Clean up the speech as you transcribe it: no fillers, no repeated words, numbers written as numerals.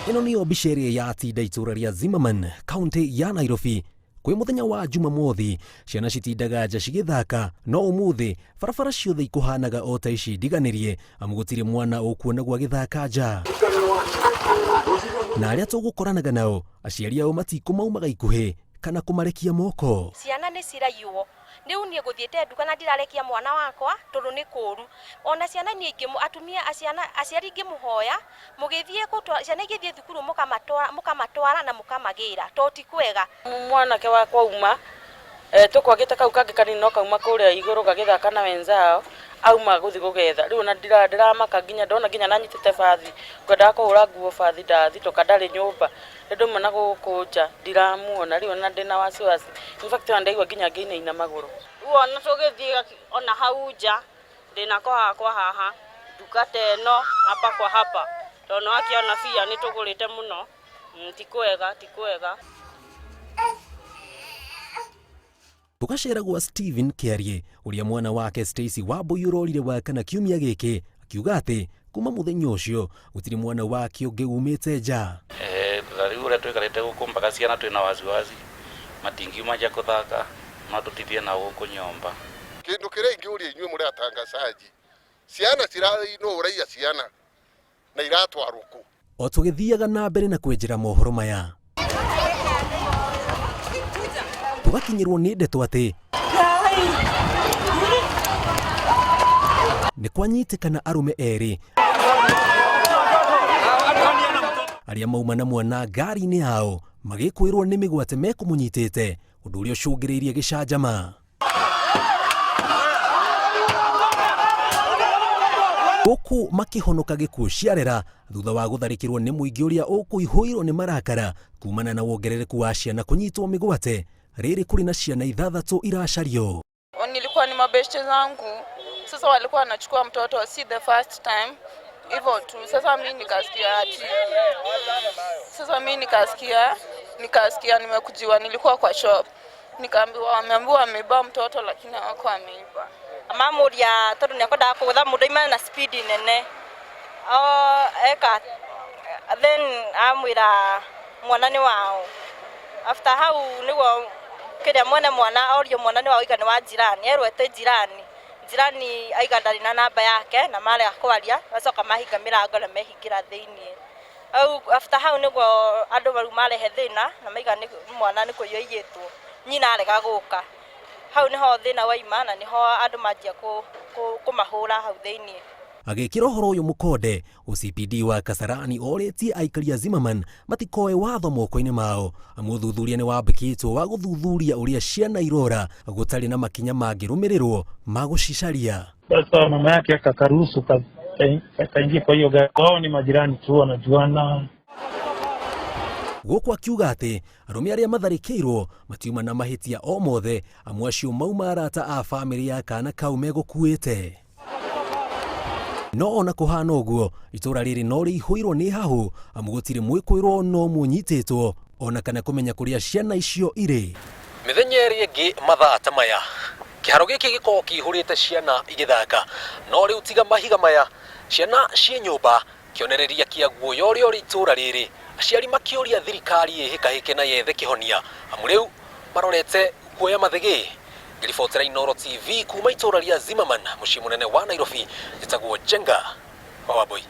Ĩno nĩyo mbica ĩrĩa yatinda itũra rĩa Zimmerman, kaunti ya Nairobi. Kwĩ mũthenya wa Jumamothi, ciana citindaga nja cigĩthaka, no ũmũthĩ barabara ciothe ikũhanaga o ta ici ndiganĩrie, amu gũtirĩ mwana ũkuonagwo agĩthaka nja. Na arĩa tũgũkoranaga nao, aciari ao matikũmaumaga ikuhĩ kana kũmarekia moko. Ciana nĩ ciraiywo. Rĩu niĩ ngũthiĩte nduka na ndirarekia mwana wakwa tondũ nĩ kũru. Ona ciana niĩ ingĩ atumia ciana aciari ingĩmũhoya mũgĩthiĩ gũtwara ciana igĩthiĩ thukuru mũkamatwara mũkamatwara na mũkamagĩra tondũ ti kwega. Mwanake wakwa auma, tũkwagĩte kau kangĩ kanini no kauma kũrĩa igũrũ gagĩthaka na wenzao, auma gũthiĩ gũgetha. Rĩu ona ndĩramaka nginya ndona nginya na nyitĩte bathi, ngwendaga kũhũra nguo bathi ndathitũka ndarĩ nyũmba. Rĩu ndauma na gũkũ nja ndiramuona, rĩu ona ndĩna wasiwasi. In fact ona ndaigua nginya ngĩinaina magũrũ. Rĩu ona tũgĩthiĩ ona hau nja, ndĩnako hakwa haha, nduka ta ĩno hapa kwa hapa, tondũ nĩwakĩona bia nĩtũgũrĩte mũno, ti kwega ti kwega. Tũgacera gwa Stephen Kĩarie, ũrĩa mwana wake Stacy Wambũi ũrorire Wakana kiumia gĩkĩ, akiuga atĩ kuma mũthenya ũcio gũtirĩ mwana wake ũngĩ umĩte nja. Ta rĩu ũrĩa tũikarĩte gũkũ mpaka ciana twĩna wasiwasi matingiuma nja kũthaka no tũtithie nao gũkũ nyũmba. Kĩndũ kĩrĩa ingĩũria inyuĩ mũrĩ atangacaji, ciana cira nũ ũraiya ciana na iratwarwo kũ? O tũgĩthiaga na mbere na kwenjera mohoro maya, tũgakinyĩrwo nĩ ndeto atĩ nĩ kwanyitĩkana arũme erĩ arĩa mauma na mwana ngari-inĩ yao magĩkwĩrwo nĩ mĩgwate mekũmũnyitĩte, ũndũ ũrĩa ũcũngĩrĩirie gĩcanjama. Gũkũ makĩhonoka gĩkuũ ciarera thutha wa gũtharĩkĩrwo nĩ mũingĩ ũrĩa ũkũihũirwo nĩ marakara kumana na wongerereku wa ciana kũnyitwo mĩgwate. Rĩrĩ kũrĩ na ciana ithathatũ iracario. Nilikuwa ni mabeshte zangu, sasa walikuwa wanachukua mtoto, si the first time hivyo tu. Sasa mi nikasikia ati, sasa mi nikasikia nikasikia nimekujiwa, nilikuwa kwa shop nikaambiwa wameambiwa wameiba mtoto lakini hawako wameiba. Mamuria tondu ni akwendaga kugutha mundu aimane na speed nene o eka then amwira mwana ni wao. After hau niguo kiria mwene mwana orio mwana ni wao aiga ni wa jirani, erwo ete jirani, jirani aiga ndarĩ na namba yake na marega kwaria, macoka mahinga mirango na mehingira thiini. Au after hau niguo andu rĩu marehe thĩna na maiga nĩ mwana nĩ kũiywo aiyĩtwo, nyina arega gũka. Hau niho thĩna waima na niho andũ manjia kũmahũra hau thĩiniĩ. Agĩkĩra ũhoro ũyũ mũkonde, OCPD wa Kasarani orĩtie aikari a Zimmerman matikoe watho moko-inĩ mao, amu ũthuthuria nĩ wambĩkĩtwo wa gũthuthuria ũrĩa ciana irora gũtarĩ na makinya mangĩrũmĩrĩrwo ma gũcicaria. Sasa mama yake akakaruhusu kaingia kwa hiyo gari. Wao ni majirani tu wanajuana. Gũkũ akiuga atĩ arũme arĩa matharĩkĩirwo matiuma na mahĩtia o mothe, amu acio mauma arata a bamĩrĩ ya kana kau megũkuĩte. No ona kũhana ũguo, itũra rĩrĩ no rĩihũirwo nĩ hahũ, amu gũtirĩ mwĩkũĩrwo no mũnyitĩtwo ona kana kũmenya kũrĩa ciana icio irĩ. Mĩthenya ĩrĩa ĩngĩ mathaa ta maya, kĩharo gĩkĩ gĩkoragwo kĩihũrĩte ciana igĩthaka, no rĩu tiga mahiga maya, ciana ciĩ nyũmba, kĩonereria kĩa guoya ũrĩa ũrĩ itũra rĩrĩ, aciari makĩũria thirikari ĩhĩkahĩke na yethe kĩhonia, amu rĩu marorete kuoya mathĩgĩ. Ngĩribotera Inooro TV kuma itũra rĩa Zimmerman, mũciĩ mũnene wa Nairobi, njĩtagwo Njenga wa Wambui.